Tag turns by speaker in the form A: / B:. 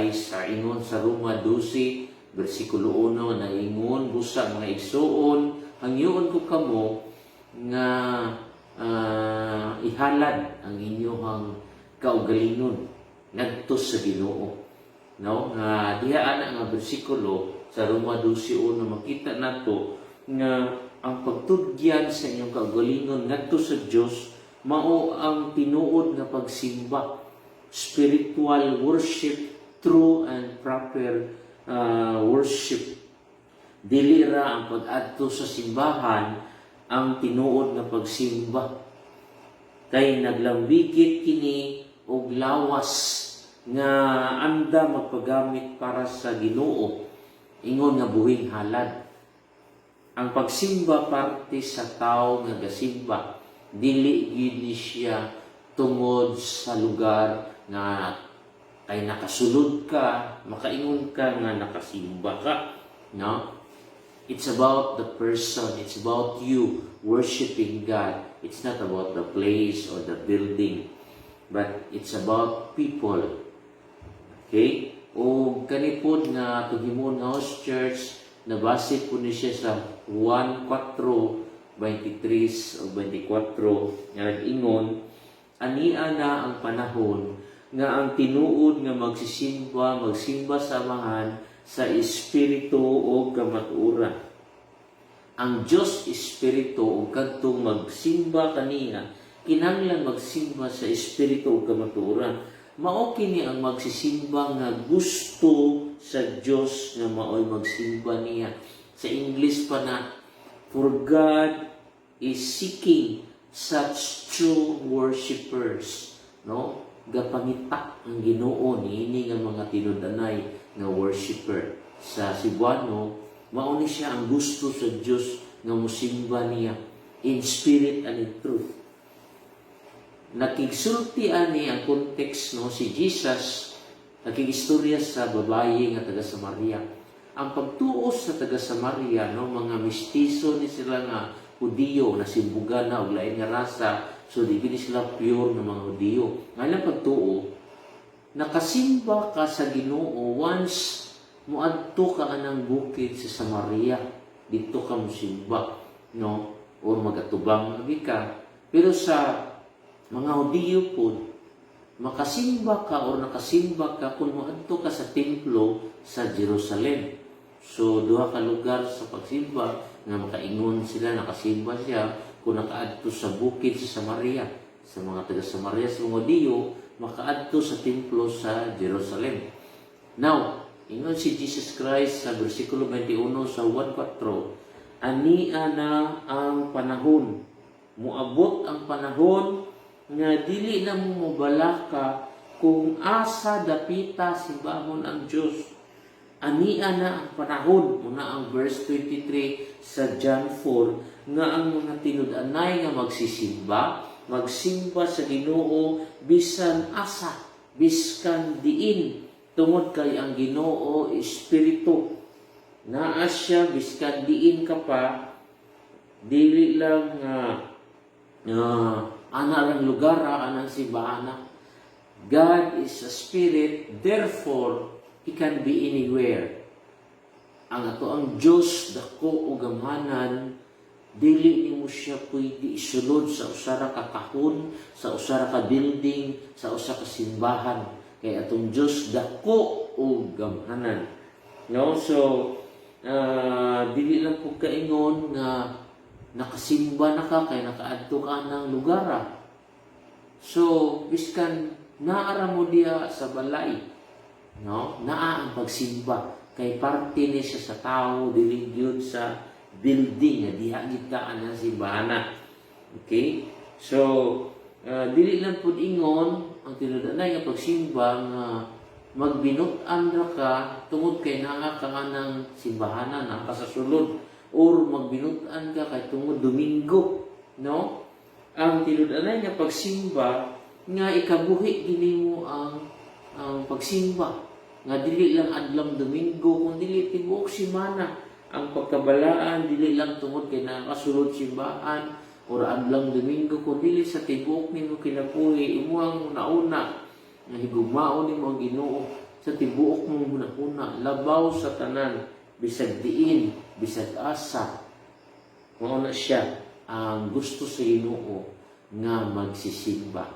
A: Sa ingon sa Roma 12 bersikulo 1 na ingon, "Busa, mga igsuon, hangyoon ko kamo nga ihalad ang inyong kaugalingon ngadto sa Ginoo," no? Nga diha ana nga bersikulo sa Roma 12:1, makita nato nga ang pagtudyan sa inyong kaugalingon ngadto sa Dios mao ang tinuod nga pagsimba, spiritual worship, true and proper worship. Dili ra ang pag-adto sa simbahan ang tinuod nga pagsimba kay naglambigit kini og lawas nga anda magpagamit para sa Ginoo ingon nga buhing halad. Ang pagsimba parte sa tao nga gasimba, dili gyud ni siya tungod sa lugar nga kay nakasulod ka, makaingon ka nga nakasimba ka, no? It's about the person. It's about you worshiping God. It's not about the place or the building, but it's about people. Okay? O kani pod nga atong himuon nga house church, nabase po ni siya sa 1:4, 23 o 24 nga nag-ingon, "Ania na ang panahon nga ang tinuod nga magsisimba magsimba sa Amahan sa espiritu o kamatuoran. Ang Dios espiritu ug kadtong magsimba kaniya kinahanglan magsimba sa espiritu ug kamatuoran. Mao kini ang magsisimba nga gusto sa Dios nga maoy magsimba niya." Sa English pa na, "For God is seeking such true worshipers," no? Gapangita ang Ginoo niini nga mga tinud-anay nga worshipper. Sa Cebuano, mao ni siya ang gusto sa Dios nga musimba niya in spirit and in truth. Nakigsulti ani ang context, no? Si Jesus nakigistorya sa babaye nga taga Samaria. Ang pagtuo sa taga Samaria, no, mga mistiso ni sila nga Hudiyo, nasimbugan na og lain nga rasa, so di gini sila pure nga mga Hudiyo. Nga ilang pagtuo, nakasimba ka sa Ginoo once moadto ka anang bukid sa Samaria, dito ka mosimba, no, or magatubang agi ka. Pero sa mga Hudiyo pod, makasimba ka or nakasimba ka kung moadto ka sa templo sa Jerusalem. So duha ka lugar sa pagsimba nga makaingon sila nakasimba siya kung nakaadto sa bukid sa Samaria. Sa mga taga Samaria, sa mga Hudiyo, makaadto sa templo sa Jerusalem. Now, ingon si Jesus Christ sa bersikulo 21 sa 1:4, "Ania na ang panahon. Muabot ang panahon nga dili na mo mobalaka kung asa dapita simbahon ang Dios. Ania na ang panahon," muna ang verse 23 sa John 4, nga ang mga tinud-anay nga magsisimba, magsimba sa Ginoo bisan asa, biskan diin, tungod kay ang Ginoo espiritu. Naa siya biskan diin ka pa, dili lang nga ana lang lugar, anang simbahana. God is a spirit, therefore He can be anywhere. Ang ato ang Dios dako o gamhanan, dili nimo siya pwede isulod sa usa ra ka kahon, sa usa ra ka building, sa usa ka simbahan. Kay atong Dios dako o gamhanan. No? So, dili lang po kaingon nga nakasimba na ka kay nakaadto ka ng lugar. So, biskan naara mo diya sa balay, no? Naa ang pagsimba kay parte ni siya sa tao, dili gyud sa building nga diha gid ka ang simbahana. Okay? So, dili lang pud ingon ang tinud-anay nga pagsimba nga magbinut-an ra ka tungod kay naa ka nga ng simbahana, naa ka sa sulod, or magbinut-an ka kay tungod Domingo, no? Ang tinud-anay nga pagsimba nga ikabuhi gini mo ang pagsimba nga dili lang adlong Domingo kung dili tibuok simana. Ang pagkabalaan, dili lang tungod kay nakasulod simbahan or adlong Domingo, kun dili sa tibuok nimo kinabuhi, imo ang una-una nga higugmaon nimo ang Ginoo. sa tibuok mong hunahuna, labaw sa tanan, bisag diin, bisag asa. Mao na siya ang gusto sa Ginoo nga magsisimba.